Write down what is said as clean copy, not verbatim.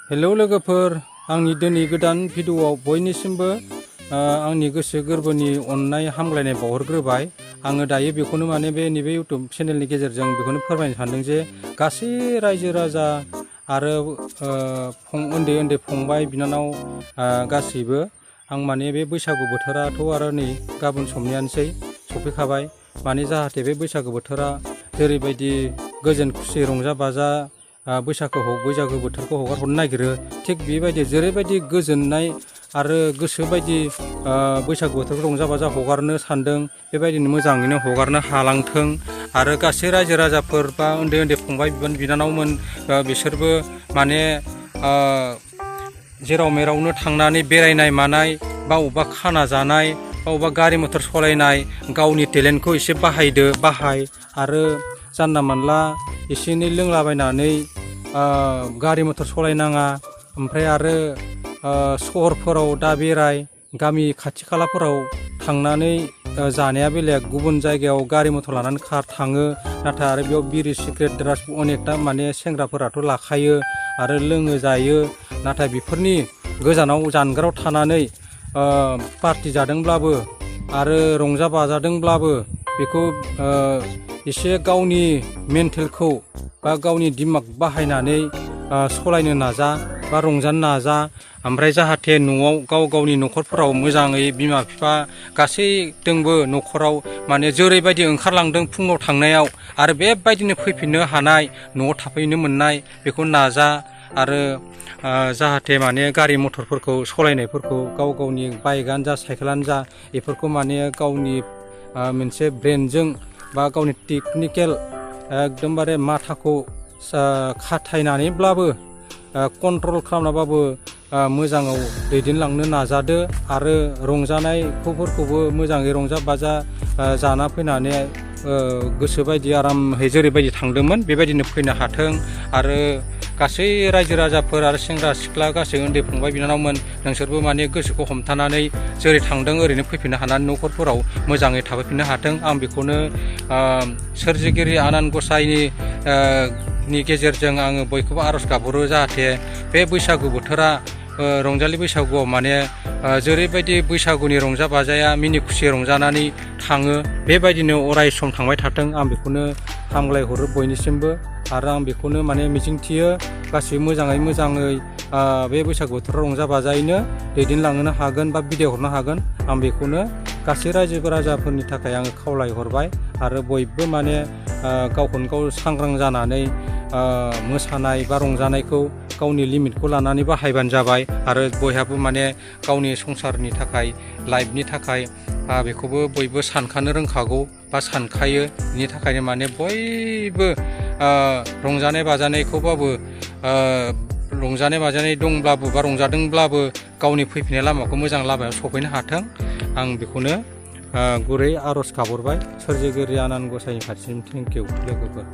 Hello लोगोफोर, आंनि दिनै गोदान भिडिअआव बयनिसिमबो आंनि गोसो गोरबोनि अननाय हामलायनाय बावहरग्रोबाय। आङो दायो बेखौनो माने बे नैबे इउटुब चेनेलनि गेजेरजों बेखौनो फोरमायनो सानदों जे गासै रायजो राजा आरो उन्दै उन्दै फंबाय बिनानाव गासैबो आं माने बे बैसागु बोथोराथ' आरो नै गाबोन समनियानोसै सफैखाबाय। माने जाहाथे बे बैसागु बोथोरा जेरैबायदि गोजोन खुसि रंजा बाजा बैसागु बोथोरखौ हगार हरनो नागिरो, थिग बेबायदि जेरैबायदि गोजोननाय आरो गोसो बायदि बैसागु बोथोरखौ रंजा बाजा हगारनो सानदों, बेबायदिनो मोजाङैनो हगारनो हालांथों। आरो गासै रायजो राजाफोर बा उन्दै उन्दै फंबाय बिनानावमोन बिसोरबो माने जेराव मेरावनो थांनानै बेरायनाय मानाय बा अबेबा खाना जानाय बा अबेबा गारि मथर सालायनाय गावनि टेलेन्टखौ एसे बाहाय आरो जानला मानला एसे एनै लोंलाबायनानै गारि मथर सालायनाङा। ओमफ्राय आरो सहरफोराव दा बेराय, गामि खाथि खालाफोराव थांनानै जानाया बेलेग, गुबुन जायगायाव गारि मथर लानानै थाङो, नाथाय आरो बेयाव बिरि सिगारेट द्राग्स अनेकथा माने सेंग्राफोराथ' लाखायो आरो लोङो जायो। नाथाय बेफोरनि गोजानाव जानगाराव थानानै पार्टि जादोंब्लाबो आरो रंजा बाजादोंब्लाबो बेखौ एसे गावनि मेन्टेलखौ बा गावनि दिमाग बाहायनानै सालायनो नाजा बा रंजानो नाजा। ओमफ्राय जाहाथे न'आव गावनि न'खरफोराव मोजाङै बिमा बिफा गासैजोंबो न'खराव माने जेरैबायदि ओंखारलांदों फुङाव थांनायाव आरो बेबायदिनो फैफिननो हानाय, न'आव थाफैनो मोननाय बेखौ नाजा। आरो जाहाथे माने गारि मथरफोरखौ सालायनायफोरखौ गावनि बाइकआनो जा साइकेलानो जा बेफोरखौ माने गावनि मोनसे ब्रेनजों बा गावनि टेकनिकेल एकदमबारे माथाखौ खाथायनानैब्लाबो कन्ट्रल खालामनाबाबो मोजाङाव दैदेनलांनो नाजादो। आरो रंजानायफोरखौबो मोजाङै रंजा बाजा जाना फैनानै गोसो बायदि आरामहै जेरैबायदि थांदोंमोन बेबायदिनो फैनो हाथों। आरो गासै रायजो राजाफोर आरो सेंग्रा सिख्ला गासै उन्दै फंबाय बिनानावमोन नोंसोरबो माने गोसोखौ हमथानानै जेरै थांदों ओरैनो फैफिननो हानानै न'खरफोराव मोजाङै थाफैफिननो हाथों। आं बेखौनो सोरजिगिरि आनान गसाइनि गेजेरजों आङो बयखौबो आर'ज गाबहरो, जाहाथे बे बैसागु बोथोरा रंजालि बैसागुआव माने जेरैबायदि बैसागुनि रंजा बाजाया मिनि खुसि रंजानानै थाङो बेबायदिनो अराय सम थांबाय थाथों। आं बेखौनो हामलायहरो बयनिसिमबो। आरो आं बेखौनो माने मिजिंथियो गासैबो मोजाङै बे बैसागु बोथोराव रंजा बाजायैनो दैदेनलांनो हागोन बा बिदाय हरनो हागोन। आं बेखौनो गासै रायजो राजाफोरनि थाखाय आङो खावलायहरबाय। आरो बयबो माने गावखौनो गाव सांग्रां जानानै मोसानाय बा रंजानायखौ गावनि लिमिटखौ लानानै बाहायबानो जाबाय। आरो बयहाबो माने गावनि संसारनि थाखाय, लाइफनि थाखाय बेखौबो बयबो सानखानो रोंखागौ बा सानखायो। बिनि थाखायनो माने बयबो रंजानाय बाजानाय दंब्लाबो बा रंजादोंब्लाबो गावनि फैफिननाय लामाखौ मोजां लामायाव सफैनो हाथों। आं बेखौनो गुरै आर'ज गाबहरबाय सोरजिगिरि आनान गसाइनि फारसेथिं। थेंक इउ लोगोफोर।